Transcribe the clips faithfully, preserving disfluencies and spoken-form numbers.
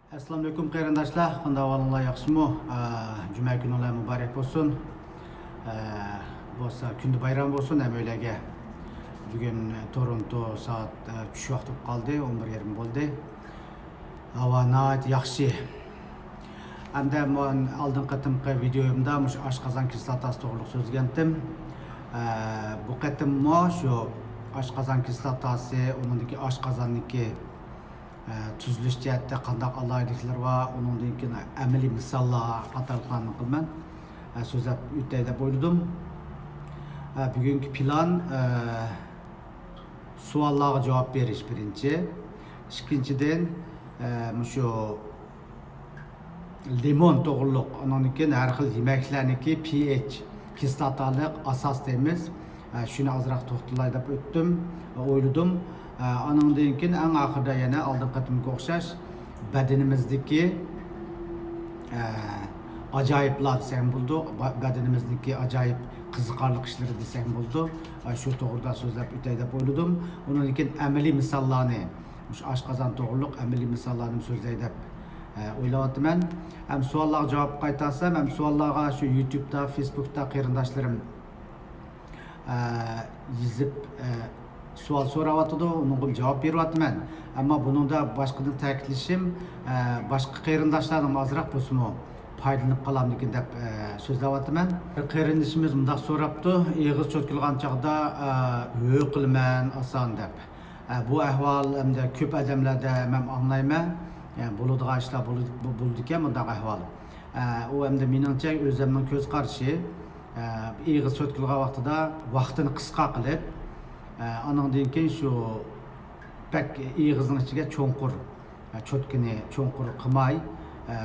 ئەسسالامۇئەلەيكۇم قېرىنداشلار، قانداق ئەھۋالىڭلار، ياخشىمۇ؟ ئە، جۈمە كۈنۈڭلار مۇبارەك بولسۇن. ئە، بولسا كۈندە بايرام بولسۇن ھەممەيلەرگە. بۈگۈن تورونتو سائەت، ئە، چۈش ۋاقتى بولۇپ قالدى، ئون بىر يېرىم بولدى. ھاۋا ناھايىتى ياخشى. ھەمدە مەن ئالدىنقى قېتىمقى ۋىدېيومدا مۇشۇ ئاشقازان كىسلاتاسى توغرۇلۇق سۆزلىگەنتىم. ئە، بۇ قېتىممۇ شۇ ئاشقازان كىسلاتاسى، ئۇنىڭدىكى ئاشقازاننىكى ئە، تۈزۈلۈش جەھەتتە قانداق ئالاھىدىلىكلىرى بار، ئۇنىڭدىن كېيىن ئەمەلىي مىساللار قاتارلىقلارنى قىلىمەن، ئە، سۆزلەپ ئۆتەي دەپ ئويلىدىم. ئە، بۈگۈنكى پىلان، ئە، سوئاللارغا جاۋاب بېرىش بىرىنچى. ئىككىنچىدىن، ئە، مۇشۇ لىمون توغرۇلۇق، ئۇنىڭدىن كېيىن ھەر خىل يېمەكلەرنىڭكى پىئېچ، كىسلاتالىق ئاساس دەيمىز. ئە، شۇنى ئازراق توختىلاي دەپ ئۆتتۈم، ئويلىدىم. ئە، ئانىڭدىن كېيىن ئەڭ ئاخىرىدا يەنە ئالدىنقى قېتىمقىغا ئوخشاش بەدىنىمىزدىكى، ئە، ئاجايىپلار دېسەم بولىدۇ، با-، بەدىنىمىزدىكى ئاجايىپ قىزىقارلىق ئىشلىرى دېسەم بولىدۇ. ئە، شۇ توغرىدا سۆزلەپ ئۆتەي دەپ ئويلىدىم. ئۇنىڭدىن كېيىن ئەمەلىي مىساللارنى، مۇشۇ ئاشقازان توغرۇلۇق ئەمەلىي مىساللارنى سۆزلەي دەپ، ئە، ئويلاۋاتىمەن. ھەم سوئاللارغا جاۋاب قايتارسام، ھەم سوئاللارغا شۇ يۇتۇبتا، فېيسبۇكتا قېرىنداشلىرىم ئە، يېزىپ، ئە، سوئال سوراۋاتىدۇ، ئۇنىڭغا جاۋاب بېرىۋاتىمەن. ئەمما بۇنىڭدا باشقىدىن تەكىتلىشىم، ئە، باشقا قېرىنداشلارنىڭ ئازراق بولسىمۇ پايدىلىنىپ قالامدىكىن دەپ، ئە، سۆزلەۋاتىمەن. بىر قېرىندىشىمىز مۇنداق سوراپتۇ، ئېغىز چوتكىلىغان چاغدا، ئە، ھۆ قىلىمەن ئاسان دەپ. ئە، بۇ ئەھۋال ئەمدى كۆپ ئادەملەردە مەن ئاڭلايمەن. ئە، بولىدىغان ئىشلار بولىدۇ، بولىدىكەن بۇنداق ئەھۋال. ئە، ئۇ ئەمدى مېنىڭچە ئۆزۈمنىڭ كۆز قارىشى. ئە، ئېغىز چوتكىلىغان ۋاقتىدا ۋاقتىنى قىسقا قىلىپ، ئە، ئانىڭدىن كېيىن شۇ بەك ئېغىزنىڭ ئىچىگە چوڭقۇر، ئە، چوتكىنى چوڭقۇر قىلماي، ئە،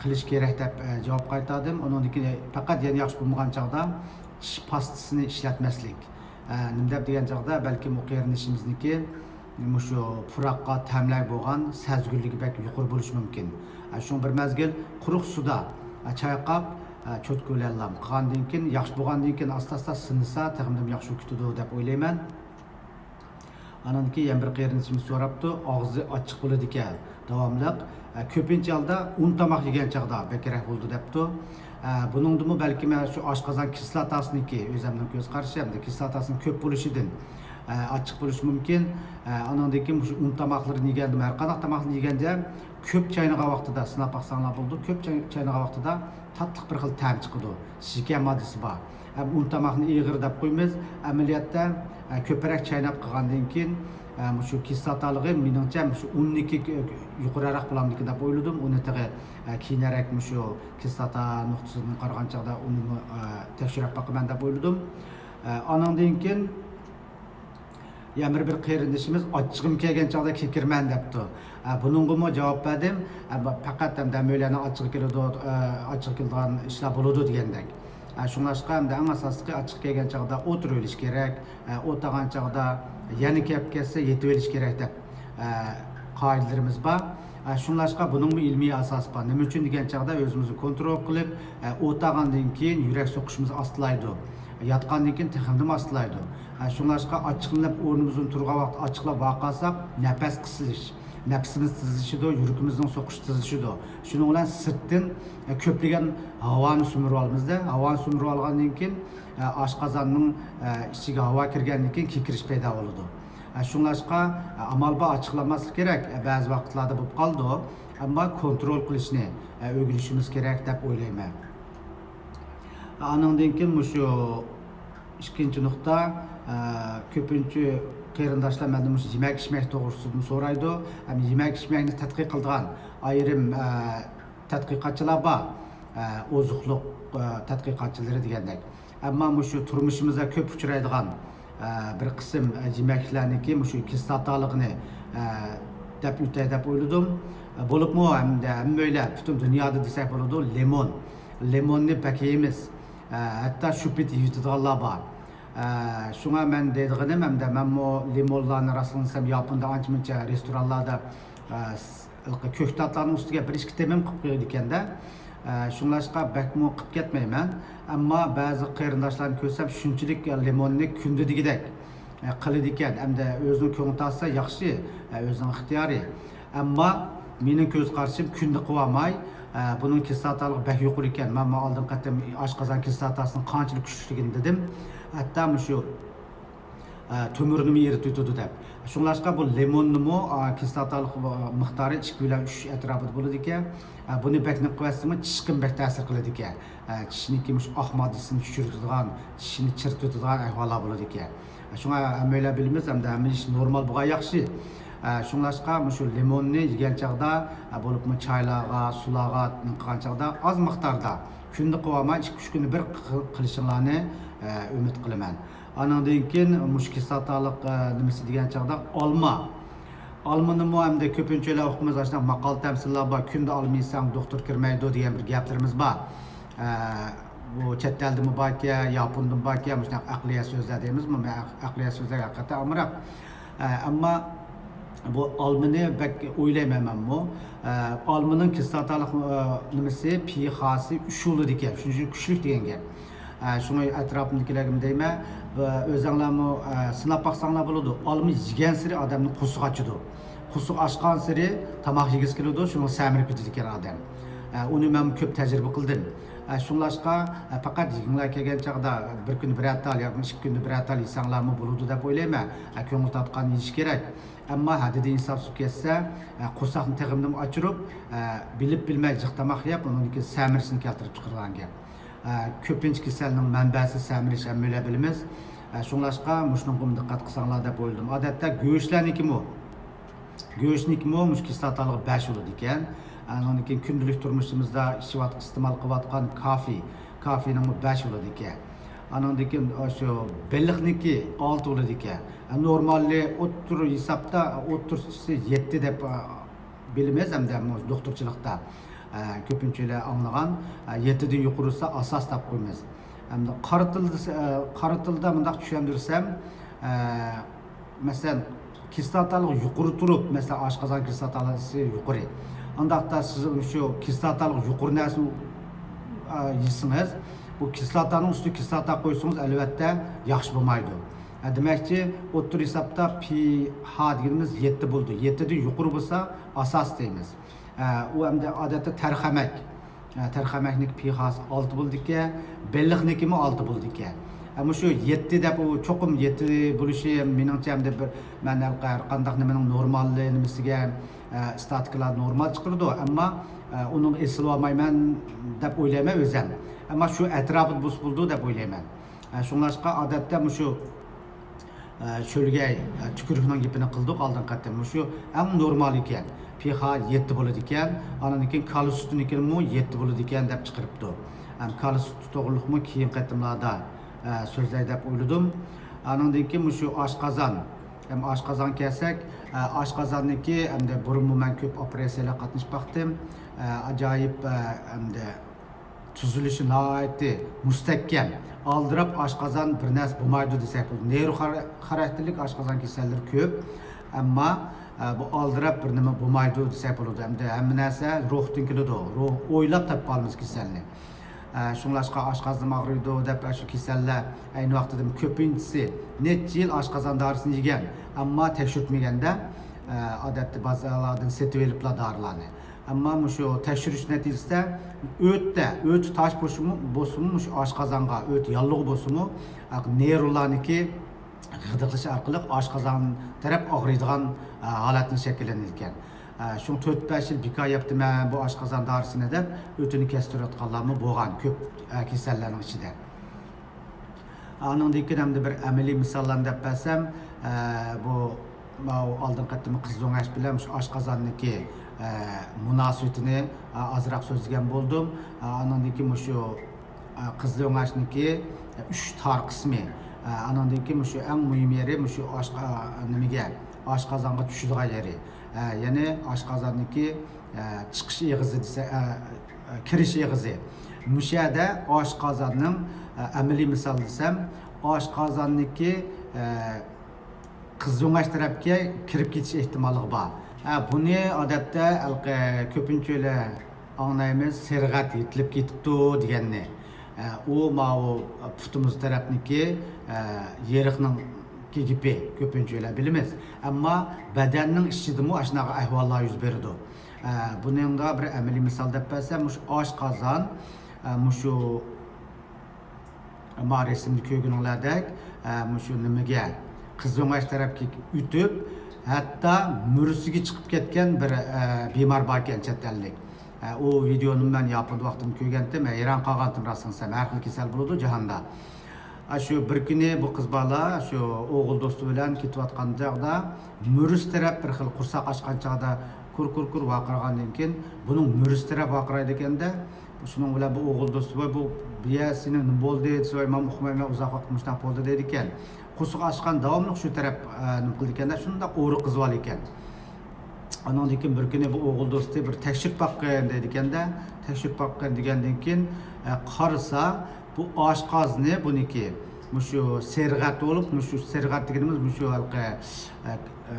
قىلىش كېرەك دەپ، ئە، جاۋاب قايتاردىم. ئۇنىڭدىن كېيىن پەقەت يەنە ياخشى بولمىغان چاغدا چىش پاستىسىنى ئىشلەتمەسلىك. ئە، نېمە دەپ دېگەن چاغدا، بەلكىم ئۇ قېرىندىشىمىزنىڭكى مۇشۇ پۇراققا، تەملەرگە بولغان سەزگۈرلۈكى بەك يۇقىرى بولۇشى مۇمكىن. ئە، شۇڭا بىر مەزگىل قۇرۇق سۇدا، ئە، چايقاپ، ئە، چوتكا بىلەنلا قىلغاندىن كېيىن، ياخشى بولغاندىن كېيىن ئاستا-ئاستا سىنىسا تېخىمۇ ياخشى بولۇپ كېتىدۇ دەپ ئويلايمەن. ئانىڭدىن كېيىن يەنە بىر قېرىندىشىمىز سوراپتۇ، ئاغزى ئاچچىق بولىدىكەن داۋاملىق. ئە، كۆپىنچە ھالدا ئۇن تاماق يېگەن چاغدا بەكرەك بولىدۇ دەپتۇ. ئە، بۇنىڭدىمۇ بەلكىم شۇ ئاشقازان كىسلاتاسىنىڭكى، ئۆزەمنىڭ كۆز قارىشى ھەمدە كىسلاتاسىنىڭ كۆپ بولۇشىدىن، ئە، ئاچچىق بولۇشى مۇمكىن. ئە، ئانىڭدىن كېيىن مۇشۇ ئۇن تاماقلىرىنى يېگەندىمۇ، ھەر قانداق تاماقنى يېگەندە كۆپ چاينىغان ۋاقتىدا، سىناپ باقساڭلار بولىدۇ، كۆپ چاي-، چاينىغان ۋاقتىدا تاتلىق بىر خىل تەم چىقىدۇ. شېكەر ماددىسى بار. ھەم ئۇن تاماقنى ئېغىر دەپ قويىمىز. ئەمەلىيەتتە، ئە، كۆپرەك چايناپ قىلغاندىن كېيىن، ئە، مۇشۇ كىسلاتالىقى مېنىڭچە مۇشۇ ئۇننىڭكى يۇقىرىراق بولامدىكىن دەپ ئويلىدىم. ئۇنى تېخى، ئە، كېيىنرەك مۇشۇ كىسلاتا نۇقتىسىدىن قارىغان چاغدا ئۇنىمۇ، ئە، تەكشۈرۈپ باقىمەن دەپ ئويلىدىم. ئە، ئانىڭدىن كېيىن يەنە بىر، بىر قېرىندىشىمىز ئاچچىقىم كەلگەن چاغدا كېكىرىمەن دەپتۇ. ئە، بۇنىڭغىمۇ جاۋاب بەردىم. ئە، بۇ پەقەت ھەمدە ھەممەيلەننىڭ ئاچچىقى كېلىدۇ، ئە، ئاچچىقى كېلىدىغان ئىشلار بولىدۇ دېگەندەك. ئە، شۇڭلاشقا ھەمدە ئەڭ ئاساسلىقى ئاچچىق كەلگەن چاغدا ئولتۇرۇۋېلىش كېرەك. ئە، ئولتۇرغان چاغدا يەنە كېلىپ كەتسە يېتىۋېلىش كېرەك دەپ، ئە، قائىدىلىرىمىز بار. ئە، شۇڭلاشقا بۇنىڭمۇ ئىلمىي ئاساسى بار. نېمە ئۈچۈن دېگەن چاغدا ئۆزىمىزنى كونترول قىلىپ، ئە، ئولتۇرغاندىن كېيىن يۈرەك سوقۇشىمىز ئاستىلايدۇ. ياتقاندىن كېيىن تېخىمۇ ئاستىلايدۇ. ئە، شۇڭلاشقا ئاچچىقلىنىپ ئورنىمىزدىن تۇرغان ۋاقىت ئاچچىقلاپ ۋارقىرىساق، نەپەس قىسىلىش، نەپىسىمىز تېزلىشىدۇ، يۈرىكىمىزنىڭ سوقۇشى تېزلىشىدۇ. شۇنىڭ بىلەن سىرتتىن، ئە، كۆپلىگەن ھاۋانى سۈمۈرۈۋالىمىز-دە، ھاۋانى سۈمۈرۈۋالغاندىن كېيىن، ئە، ئاشقازاننىڭ، ئە، ئىچىگە ھاۋا كىرگەندىن كېيىن كېكىرىش پەيدا بولىدۇ. ئە، شۇڭلاشقا، ئە، ئامال بار ئاچچىقلانماسلىق كېرەك. ئە، بەزى ۋاقىتلاردا بولۇپ قالىدۇ، ئەمما كونترول قىلىشنى، ئە، ئۆگىنىشىمىز كېرەك دەپ ئويلايمەن. ئانىڭدىن كېيىن مۇشۇ ئىككىنچى نۇقتا، ئە، كۆپىنچە قېرىنداشلار مەندىن مۇشۇ يېمەك ئىچمەك توغرىسىدىمۇ سورايدۇ. ھەم يېمەك ئىچمەكنى تەتقىق قىلىدىغان ئايرىم، ئە، تەتقىقاتچىلار بار. ئە، ئوزۇقلۇق، ئە، تەتقىقاتچىلىرى دېگەندەك. ئەمما مۇشۇ تۇرمۇشىمىزدا كۆپ ئۇچرايدىغان، ئە، بىر قىسىم، ئە، يېمەكلەرنىڭكى مۇشۇ كىسلاتالىقىنى، ئە، دەپ ئۆتەي دەپ ئويلىدىم. ئە، بولۇپمۇ ھەمدە ھەممەيلەن پۈتۈن دۇنيادا دېسەك بولىدۇ، لىمون. لىموننى بەك يەيمىز. ئە، ھەتتا شۇپىت يېيىۋېتىدىغانلار بار. ئە، شۇڭا مەن دەيدىغىنىم، ھەمدە مەنمۇ لىمونلارنى راستىنى دېسەم ياپوندا ئانچە مۇنچە رېستورانلاردا، ئە، س-، ھېلىقى كۆكتاتلارنىڭ ئۈستىگە بىر ئىككى تېمىم قىلىپ قويىدىكەن-دە. ئە، شۇڭلاشقا بەكمۇ قىلىپ كەتمەيمەن. ئەمما بەزى قېرىنداشلارنى كۆرسەم شۇنچىلىك لىموننى كۈندە دېگۈدەك، ئە، قىلىدىكەن. ھەمدە ئۆزىنىڭ كۆڭلى تارتسا ياخشى، ئە، ئۆزىنىڭ ئىختىيارى. ئەمما مېنىڭ كۆز قارىشىم كۈندە قىلىۋالماي، ئە، بۇنىڭ كىسلاتالىقى بەك يۇقىرى ئىكەن. مەن، مەن ئالدىنقى قېتىم ئاشقازان كىسلاتاسىنىڭ قانچىلىك كۈچلۈكلۈكىنى دېدىم. ھەتتا مۇشۇ، ئە، تۆمۈرنىمۇ ئېرىتىۋېتىدۇ دەپ. شۇڭلاشقا بۇ لىموننىمۇ، ئا، كىسلاتالىق، ئا، مىقدارى ئىككى بىلەن ئۈچ ئەتراپىدا بولىدىكەن. ئە، بۇنى بەك نىق قىلىۋەتسىمۇ چىشقىمۇ بەك تەسىر قىلىدىكەن. ئە، چىشنىڭكى مۇشۇ ئاق ماددىسىنى چۈشۈرۈۋېتىدىغان، چىشنى چىرىتىۋېتىدىغان ئەھۋاللار بولىدىكەن. شۇڭا ھەممەيلەن بىلىمىز، ئەمدى ھەممە ئىش نورمال بولغان ياخشى. ئە، شۇڭلاشقا مۇشۇ لىموننى يېگەن چاغدا، ئە، بولۇپمۇ چايلارغا، سۇلارغا قىلغان چاغدا ئاز مىقداردا، كۈندە قىلىۋالماي، ئىككى، ئۈچ كۈندە بىر قىل-، قىلىشىڭلارنى، ئە، ئۈمىد قىلىمەن. ئانىڭدىن كېيىن مۇشۇ كىسلاتالىق، ئە، نېمىسى دېگەن چاغدا ئالما. ئالمىنىمۇ ئەمدى كۆپىنچىلەر ئوقۇمىز، ئاشۇنداق ماقال تەمسىللەر بار، «كۈندە ئالما يېسەڭ دوختۇر كىرمەيدۇ» دېگەن بىر گەپلىرىمىز بار. ئە، بۇ چەت ئەلدىمۇ باركەن، ياپوندىمۇ باركەن، مۇشۇنداق ئەقلىيە سۆزلەر دەيمىزمۇ؟ مەن ئەق-، ئەقلىيە سۆزلەرگە ھەقىقەتەن ئامراق. ئە، ئەمما بۇ ئالمىنى بەك ئويلايمەن مەنمۇ. ئە، ئالمىنىڭ كىسلاتالىق، ئە، نېمىسى، پىخاسى ئۈچ بولىدىكەن، شۇنىڭ ئۈچۈن كۈچلۈك دېگەن گەپ. ئە، شۇڭا ئەتراپىمدىكىلەرگىمۇ دەيمەن، بۇ ئۆزەڭلارمۇ، ئە، سىناپ باقساڭلار بولىدۇ. ئالما يېگەنسېرى ئادەمنىڭ قورسىقى ئاچىدۇ. قورسىقى ئاچقانسېرى تاماق يېگۈسى كېلىدۇ، شۇنىڭ سەمرىپ كېتىدىكەن ئادەم. ئە، ئۇنى مەن كۆپ تەجرىبە قىلدىم. ئە، شۇڭلاشقا، ئە، پەقەت يېگۈڭلار كەلگەن چاغدا بىر كۈندە بىرەر تال ياكى ئىككى كۈندە بىرەر تال يېسەڭلارمۇ بولىدۇ دەپ ئويلايمەن. ئە، كۆڭۈل تارتقاننى يېيىش كېرەك. ئەمما ھەددىدىن ھېساب سۇ كەتسە، ئە، قورساقنى تېخىمۇ ئاچۇرۇپ، ئە، بىلىپ بىلمەي جىق تاماق يەپ، ئۇنىڭدىن كېيىن سەمرىشنى كەلتۈرۈپ چىقىرىدىغان گەپ. ئە، كۆپىنچە كېسەلنىڭ مەنبەسى سەمرىش، ھەممەيلەن بىلىمىز. ئە، شۇڭلاشقا مۇشۇنىڭغىمۇ دىققەت قىلساڭلار دەپ ئويلىدىم. ئادەتتە گۆشلەرنىكىمۇ، گۆشنىكىمۇ مۇشۇ كىسلاتالىقى بەش بولىدىكەن. ئانىڭدىن كېيىن كۈندىلىك تۇرمۇشىمىزدا ئىچىۋات-، ئىستېمال قىلىۋاتقان كافې، كافېنىڭمۇ بەش بولىدىكەن. ئانىڭدىن كېيىن شۇ بېلىقنىكى ئالتە بولىدىكەن. نورمالى ئوتتۇرا ھېسابتا، ئوتتۇرىسى يەتتە دەپ، ئە، بىلىمىز ھەمدە مۇ-، دوختۇرچىلىقتا، ئە، كۆپىنچىلەر ئاڭلىغان، ئە، يەتتىدىن يۇقىرىسى ئاساس دەپ قويىمىز. ئەمدى قارا تىلدا، ئە، قارا تىلدا مۇنداق چۈشەندۈرسەم، ئە، مەسىلەن، كىسلاتالىق يۇقىرى تۇرۇپ، مەسىلەن، ئاشقازان كىسلاتاسى يۇقىرى. ئانداقتا سىز شۇ كىسلاتالىق يۇقىرى نەرسىنى، ئە، يېسىڭىز، بۇ كىسلاتانىڭ ئۈستىگە كىسلاتا قويسىڭىز، ئەلۋەتتە ياخشى بولمايدۇ. ئە، دېمەكچى، ئوتتۇرا ھېسابتا پىخ دېگىنىمىز يەتتە بولىدۇ. يەتتىدىن يۇقىرى بولسا، ئاساس دەيمىز. ئە، ئۇ ئەمدى ئادەتتە تەرخەمەك. ئە، تەرخەمەكنىڭ پىخاسى ئالتە بولىدىكەن، بېلىقنىڭكىمۇ ئالتە بولىدىكەن. ئە، مۇشۇ يەتتە دەپ، ئۇ چوقۇم يەتتە بولۇشى، مېنىڭچە، ئەمدى بىر، مەن ھەر قانداق نېمىنىڭ نورمالى نېمىسىگە، ئە، ئىستاتىكىلار نورمال چىقىرىدۇ، ئەمما، ئە، ئۇنىڭغا ئېسىلىۋالمايمەن دەپ ئويلايمەن ئۆزەم. ئەمما شۇ ئەتراپىدا بولسا بولىدۇ دەپ ئويلايمەن. ئە، شۇڭلاشقا ئادەتتە مۇشۇ ئە، شۆلگەي، ئە، تۈكۈرۈكنىڭ گېپىنى قىلدۇق ئالدىنقى قېتىم. مۇشۇ ئەڭ نورمال ئىكەن. پىخ يەتتە بولىدىكەن. ئاندىن كېيىن كالا سۈتىنىڭكىمۇ يەتتە بولىدىكەن دەپ چىقىرىپتۇ. ھەم كالا سۈتى توغرىلىقمۇ كېيىن قېتىملاردا، ئە، سۆزلەي دەپ ئويلىدىم. ئاندىن كېيىن مۇشۇ ئاشقازان. ھەم ئاشقازان كەلسەك، ئە، ئاشقازاننىڭكى ئەمدى بۇرۇنمۇ مەن كۆپ ئوپېراتسىيەلەرگە قاتنىشىپ باقتىم. ئە، ئاجايىپ، ئە، ئەمدى تۈزۈلۈشى ناھايىتى مۇستەھكەم. ئالدىراپ ئاشقازان بىر نەرسە بولمايدۇ دېسەك بولىدۇ. نېرۋا خار-، خاراكتېرلىك ئاشقازان كېسەللىرى كۆپ. ئەمما، ئە، بۇ ئالدىراپ بىر نېمە بولمايدۇ دېسەك بولىدۇ. ئەمدى ھەممە نەرسە روھتىن كېلىدۇ. روھ ئويلاپ تاپىۋالىمىز كېسەلنى. ئە، شۇڭلاشقا ئاشقازىنىم ئاغرىيدۇ دەپ، ئە، شۇ كېسەللەر ئەينى ۋاقتىدا كۆپىنچىسى، نەچچە يىل ئاشقازان دارىسىنى يېگەن، ئەمما تەكشۈرتمىگەندە، ئە، ئادەتتە بازارلاردىن سېتىۋېلىپلا دارىلارنى. ئەمما مۇشۇ تەكشۈرۈش نەتىجىسىدە ئۆتتە، ئۆتى تاش بولسىمۇ، بولسىمۇ مۇشۇ ئاشقازانغا، ئۆت ياللۇغى بولسىمۇ، نېرۋىلارنىڭكى غىدىقلىشى ئارقىلىق ئاشقازان تەرەپ ئاغرىيدىغان، ئە، ھالەتنى شەكىللىنىدىكەن. ئە، شۇڭا تۆت بەش يىل بىكار يەپتىمەن بۇ ئاشقازان دارىسىنى دەپ، ئۆتىنى كەستۈرۈۋاتقانلارمۇ بولغان كۆپ، ئە، كېسەللەرنىڭ ئىچىدە. ئانىڭدىن كېيىن ئەمدى بىر ئەمەلىي مىساللارنى دەپ بەرسەم، ئە، بۇ، ماۋۇ ئالدىنقى قېتىم قىزىل ئۆڭەش بىلەن مۇشۇ ئاشقازاننىڭكى، ئە، مۇناسىۋىتىنى، ئە، ئازراق سۆزلىگەن بولدۇم. ئە، ئانىڭدىن كېيىن مۇشۇ، ئە، قىزىل ئۆڭەشنىڭكى، ئە، ئۈچ تار قىسمى. ئە، ئانىڭدىن كېيىن مۇشۇ ئەڭ مۇھىم يېرى مۇشۇ ئاشقا-، ئە، نېمىگە، ئاشقازانغا چۈشىدىغان يېرى. ئە، يەنى ئاشقازاننىڭكى، ئە، چىقىش ئېغىزى دېسە، ئە، ئە، كىرىش ئېغىزى. مۇشۇ يەردە ئاشقازاننىڭ، ئە، ئەمەلىي مىسال دېسەم، ئاشقازاننىڭكى، ئە، قىزىل ئۆڭەش تەرەپكە كىرىپ كېتىش ئېھتىماللىقى بار. ئە، بۇنى ئادەتتە ھېلىقى كۆپىنچىلەر ئاڭلايمىز، سېرىق ئەت يېتىلىپ كېتىپتۇ دېگەننى. ئە، ئۇ ماۋۇ پۇتىمىز تەرەپنىكى، ئە، يېرىقنىڭ گېپى كۆپىنچىلەر بىلىمىز. ئەمما بەدەننىڭ ئىچىدىمۇ ئاشۇنداق ئەھۋاللار يۈز بېرىدۇ. ئە، بۇنىڭغا بىر ئەمەلىي مىسال دەپ بەرسەم، مۇشۇ ئاشقازان، ئە، مۇشۇ ما رەسىمدە كۆرگىنىڭلاردەك، ئە، مۇشۇ نېمىگە، قىزىلئۆڭەش تەرەپكە ئۆتۈپ، ھەتتا مۈرىسىگە چىقىپ كەتكەن بىر، ئە، بىمار باركەن، چەت ئەللىك. ئە، ئۇ ۋىدېونى مەن ياپوندا ۋاقتىمدا كۆرگەنتىم، ھەيران قالغانتىم راستىنى دېسەم، ھەر خىل كېسەل بولىدۇ جاھاندا. ئە، شۇ بىر كۈنى بۇ قىز بالا، شۇ ئوغۇل دوستى بىلەن كېتىۋاتقان چاغدا، مۈرىسى تەرەپ بىر خىل قورساق ئاچقان چاغدا كۇر، كۇر، كۇر ۋارقىراغاندىن كېيىن، بۇنىڭ مۈرىسى تەرەپ ۋارقىرايدىكەن-دە، شۇنىڭ بىلەن بۇ ئوغۇل دوستى، «ۋاي، بۇ بىيە سېنىڭ نېمە بولدى؟» دېسە، «ۋاي، ماما ئۇقمايمەن، ئۇزاق ۋاقىت مۇشۇنداق بولدى» دەيدىكەن. قورسىقى ئاچقان داۋاملىق شۇ تەرەپ، ئە، نېمە قىلىدىكەن-دە، شۇنداق ئورۇق قىزىۋالىدىكەن. ئانىڭدىن كېيىن بىر كۈنى بۇ ئوغۇل دوستى، «بىر تەكشۈرۈپ باققىن» دەيدىكەن-دە، تەكشۈرۈپ باققىن دېگەندىن كېيىن، ئە، قارىسا، بۇ ئاشقازىنى بۇنىڭكى، مۇشۇ سېرىغەت بولۇپ، مۇشۇ سېرىغەت دېگىنىمىز مۇشۇ ھېلىقى، ئە، ئە،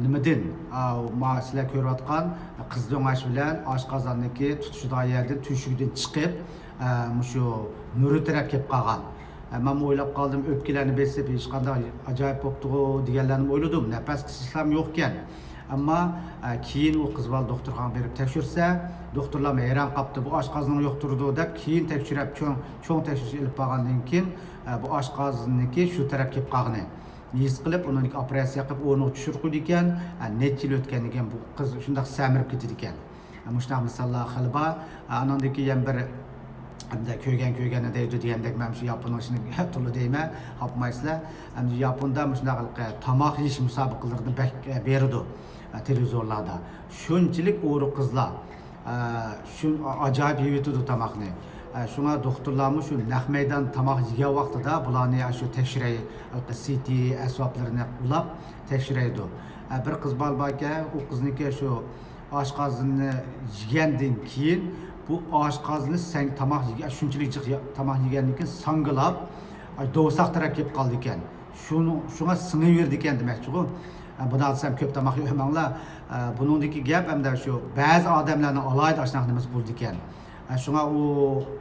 نېمىدىن، ئا، ما سىلەر كۆرۈۋاتقان قىزىلئۆڭەش بىلەن ئاشقازاننىڭكى تۇتىشىدىغان يەردىن، تۆشۈكىدىن چىقىپ، ئە، مۇشۇ مۈرە تەرەپ كېلىپ قالغان. ئە، مەنمۇ ئويلاپ قالدىم، ئۆپكىلەرنى بېسىپ، ھېچقانداق ئاجايىپ بوپتىغۇ دېگەنلەرنىمۇ ئويلىدىم. نەپەس قىسىشلارمۇ يوقكەن. ئەمما، ئە، كېيىن ئۇ قىز بالا دوختۇرخانىغا بېرىپ تەكشۈرسە، دوختۇرلارمۇ ھەيران قاپتۇ، «بۇ ئاشقازىنىڭ يوقتۇرىدۇ» دەپ، كېيىن تەكشۈرۈپ، چوڭ، چوڭ تەكشۈرۈش ئېلىپ بارغاندىن كېيىن، ئە، بۇ ئاشقازىننىڭكى شۇ تەرەپ كېلىپ قالغىنى ھېس قىلىپ، ئۇنىڭ ئوپېراتسىيە قىلىپ، ئورنىغا چۈشۈرۈپ قويىدىكەن. ئە، نەچچە يىل ئۆتكەندىن كېيىن بۇ قىز شۇنداق سەمرىپ كېتىدىكەن. مۇشۇنداق مىساللار خېلى بار. ئانىڭدىن كېيىن يەنە بىر، ئەمدى كۆرگەن كۆرگەننى دەيدۇ دېگەندەك، مەن شۇ ياپوننىڭ ئىشىنى تولا دەيمەن، خاپىمايسىلەر. ئەمدى ياپوندا مۇشۇنداق تاماق يېيىش مۇسابىقىلىرىنى بەك، ئە، بېرىدۇ، ئە، تېلېۋىزورلاردا. شۇنچىلىك ئورۇق قىزلار، ئە، شۇ ئاجايىپ يېيىۋېتىدۇ تاماقنى. ئە، شۇڭا دوختۇرلارمۇ شۇ نەق مەيدان تاماق يېگەن ۋاقتىدا بۇلارنى ئاشۇ تەكشۈرەي، سىتى ئەسۋابلىرىنى ئۇلاپ تەكشۈرەيدۇ. ئە، بىر قىز بالا باركەن، ئۇ قىزنىڭكى شۇ ئاشقازىنىنى يېگەندىن كېيىن، بۇ ئاشقازىنى سەڭ تاماق يېگەن، شۇنچىلىك جىق يا-، تاماق يېگەندىن كېيىن ساڭگىلاپ، ئاي، دوۋساق تەرەپ كېلىپ قالىدىكەن. شۇنىڭ، شۇڭا سىڭىۋېرىدىكەن دېمەكچىغۇ. ئە، بۇنداق دېسەم، كۆپ تاماق يېمەڭلار. ئە، بۇنىڭدىكى گەپ ئەمدى شۇ بەزى ئادەملەرنىڭ ئالاھىدە ئاشۇنداق نېمىسى بولىدىكەن. ئە، شۇڭا ئۇ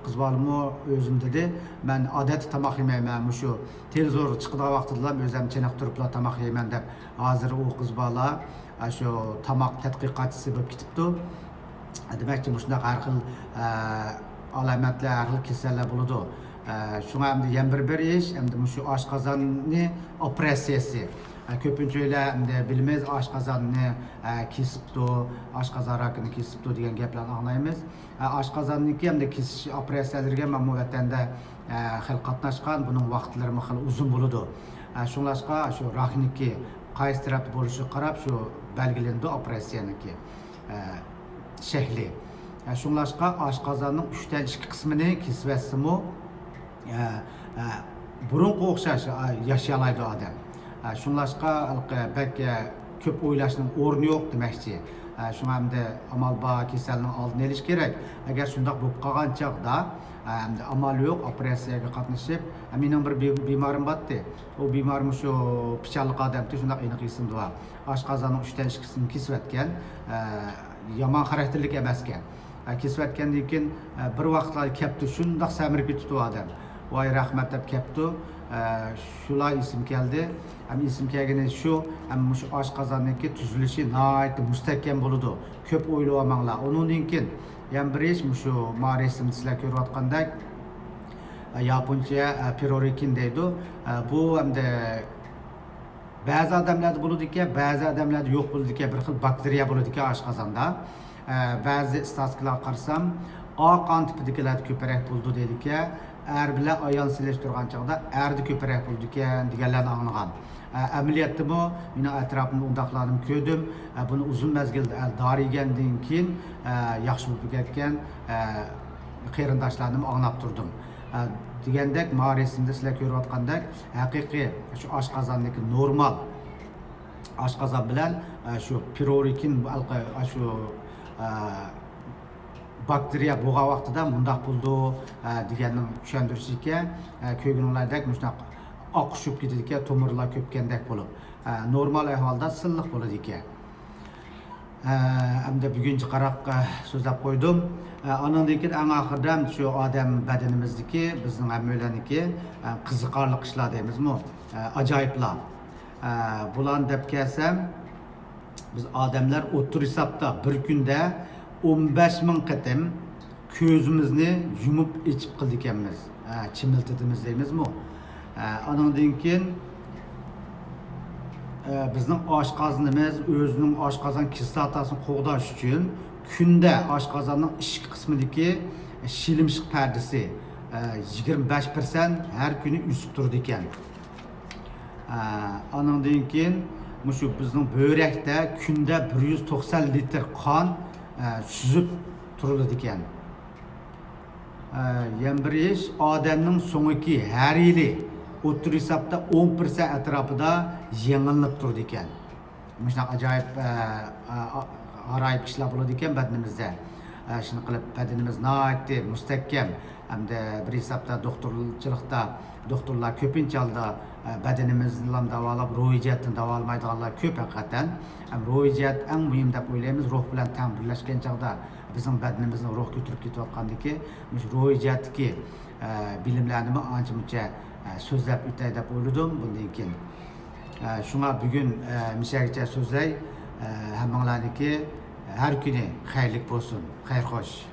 قىز بالىمۇ ئۆزۈم دېدى، مەن ئادەتتە تاماق يېمەيمەن، مۇشۇ تېلېۋىزور چىقىدىغان ۋاقتىدىلا ئۆزۈم چېنىقتۇرۇپلا تاماق يەيمەن دەپ، ھازىر ئۇ قىز بالا ئاشۇ تاماق تەتقىقاتچىسى بولۇپ كېتىپتۇ. دېمەكچى، مۇشۇنداق ھەر خىل، ئە، ئالامەتلەر، ھەر خىل كېسەللەر بولىدۇ. ئە، شۇڭا ئەمدى يەنە بىر، بىر ئىش، ئەمدى مۇشۇ ئاشقازاننى ئوپېراتسىيەسى. ئە، كۆپىنچە ئۆيلەر ئەمدى بىلىمىز، ئاشقازاننى، ئە، كېسىپتۇ، ئاشقازان راكىنى كېسىپتۇ دېگەن گەپلەرنى ئاڭلايمىز. ئە، ئاشقازاننىڭكى ئەمدى كېسىش ئوپېراتسىيەلىرىگە مەنمۇ ۋەتەندە، ئە، خېلى قاتناشقان، بۇنىڭ ۋاقىتلىرىمۇ خېلى ئۇزۇن بولىدۇ. ئە، شۇڭلاشقا شۇ راكنىڭكى قايسى تەرەپتە بولۇشىغا قاراپ شۇ بەلگىلىنىدۇ ئوپېراتسىيەنىڭكى، ئە، شەكلى. ئە، شۇڭلاشقا ئاشقازاننىڭ ئۈچتىن ئىككى قىسمىنى كېسىۋەتسىمۇ، ئە، ئە، بۇرۇنقىغا ئوخشاش، ئە، ياشىيالايدۇ ئادەم. ئە، شۇڭلاشقا ھېلىقى بەك، ئە، كۆپ ئويلاشنىڭ ئورنى يوق دېمەكچى. ئە، شۇڭا ئەمدى ئامال بار كېسەلنىڭ ئالدىنى ئېلىش كېرەك. ئەگەر شۇنداق بولۇپ قالغان چاغدا، ئە، ئەمدى ئامال يوق، ئوپېراتسىيەگە قاتنىشىپ، ئە، مېنىڭ بىر بى-، بىمارىم بارتتى. ئۇ بىمار مۇشۇ پىچانلىق ئادەمتى، شۇنداق ئېنىق ئېسىمدە بار. ئاشقازاننىڭ ئۈچتىن ئىككىسىنى كېسىۋەتكەن. ئە، يامان خاراكتېرلىك ئەمەسكەن. ئە، كېسىۋەتكەندىن كېيىن، ئە، بىر ۋاقىتلاردا كەپتۇ، شۇنداق سەمرىپ كېتىپتۇ ئادەم. ۋاي رەھمەت دەپ كەپتۇ. ئە، شۇلا ئېسىم كەلدى. ھەم ئېسىم كەلگىنى شۇ، ھەم مۇشۇ ئاشقازاننىڭكى تۈزۈلۈشى ناھايىتى مۇستەھكەم بولىدۇ. كۆپ ئويلىۋالماڭلار. ئۇنىڭدىن كېيىن يەنە بىر ئىش، مۇشۇ ما رەسىمدە سىلەر كۆرۈۋاتقاندەك، ئە، ياپونچە، ئە، پىرورىكىن دەيدۇ. ئە، بۇ ئەمدى بەزى ئادەملەردە بولىدىكەن، بەزى ئادەملەردە يوق بولىدىكەن، بىر خىل باكتېرىيە بولىدىكەن ئاشقازاندا. ئە، بەزى ئىستاتىستىكىلارغا قارىسام، ئا قان تىپىدىكىلەردە كۆپرەك بولىدۇ دەيدىكەن. ئەر بىلەن ئايال سېلىشتۇرغان چاغدا ئەردە كۆپرەك بولىدىكەن دېگەنلەرنى ئاڭلىغان. ئە، ئەمەلىيەتتىمۇ مېنىڭ ئەتراپىمدا ئۇنداقلارنىمۇ كۆردۈم. ئە، بۇنى ئۇزۇن مەزگىل، ئە، دارى يېگەندىن كېيىن، ئە، ياخشى بولۇپ كەتكەن، ئە، قېرىنداشلارنىمۇ ئاڭلاپ تۇردۇم. ئە، دېگەندەك، ما رەسىمدە سىلەر كۆرۈۋاتقاندەك، ھەقىقىي شۇ ئاشقازاندىكى نورمال ئاشقازان بىلەن، ئە، شۇ پىرورىكىن، ئاشۇ، ئە، باكتېرىيە بولغان ۋاقتىدا مۇنداق بولىدۇ، ئە، دېگەننىڭ چۈشەندۈرۈشىدىكەن. ئە، كۆرگىنىڭلاردەك مۇشۇنداق ئاقۇشۇپ كېتىدىكەن، تومۇرلار كۆپكەندەك بولۇپ. ئە، نورمال ئەھۋالدا سىلىق بولىدىكەن. ئەمدى بۈگۈنچە قاراق سۆزلەپ قويدۇم. ئانىڭدىن كېيىن ئەڭ ئاخىرىدا شۇ ئادەم بەدىنىمىزدىكى، بىزنىڭ ھەممەيلەننىڭكى قىزىقارلىق ئىشلار دەيمىزمۇ، ئاجايىپلار. بۇلارنى دەپ كەلسەم، بىز ئادەملەر ئوتتۇرا ھېسابتا بىر كۈندە ئون بەش مىڭ قېتىم كۆزىمىزنى يۇمۇپ ئېچىپ قىلىدىكەنمىز. ئە، چىمىلتىدىمىز دەيمىزمۇ؟ ئە، ئانىڭدىن كېيىن، ئە، بىزنىڭ ئاشقازىنىمىز ئۆزىنىڭ ئاشقازان كىسلاتاسىنى قوغداش ئۈچۈن كۈندە ئاشقازاننىڭ ئىچكى قىسمىدىكى شىلىمشىق پەردىسى، ئە، يىگىرمە بەش پىرسەنت ھەر كۈنى ئۆسۈپ تۇرىدىكەن. ئە، ئانىڭدىن كېيىن مۇشۇ بىزنىڭ بۆرەكتە كۈندە بىر يۈز توقسان لىتىر قان، ئە، سۈزۈپ تۇرۇلىدىكەن. ئە، يەنە بىر ئىش، ئادەمنىڭ سۆڭىكى ھەر يىلى ئوتتۇرا ھېسابتا ئون پىرسەنت ئەتراپىدا يېڭىلىنىپ تۇرىدىكەن. مۇشۇنداق ئاجايىپ، ئە، ئە، ئا-، غارايىپ ئىشلار بولىدىكەن بەدىنىمىزدە. ئە، شۇنداق قىلىپ بەدىنىمىز ناھايىتى مۇستەھكەم. ھەمدە بىر ھېسابتا دوختۇرچىلىقتا دوختۇرلار كۆپىنچە ھالدا، ئە، بەدىنىمىزنىلا داۋالاپ، روھىي جەھەتتىن داۋالىمايدىغانلار كۆپ ھەقىقەتەن. ھەم روھىي جەھەت ئەڭ مۇھىم دەپ ئويلايمىز. روھ بىلەن تەڭ بىرلەشكەن چاغدا بىزنىڭ بەدىنىمىزنىڭ روھ كۆتۈرۈپ كېتىۋاتقاندىكى مۇشۇ روھىي جەھەتتىكى، ئە، بىلىملەرنىمۇ ئانچە مۇنچە، ئە، سۆزلەپ ئۆتەي دەپ ئويلىدىم بۇندىن كېيىن. ئە، شۇڭا بۈگۈن، ئە، مۇشەگىچە سۆزلەي. ئە، ھەممىڭلارنىڭكى ھەر كۈنى خەيرلىك بولسۇن. خەير خوش.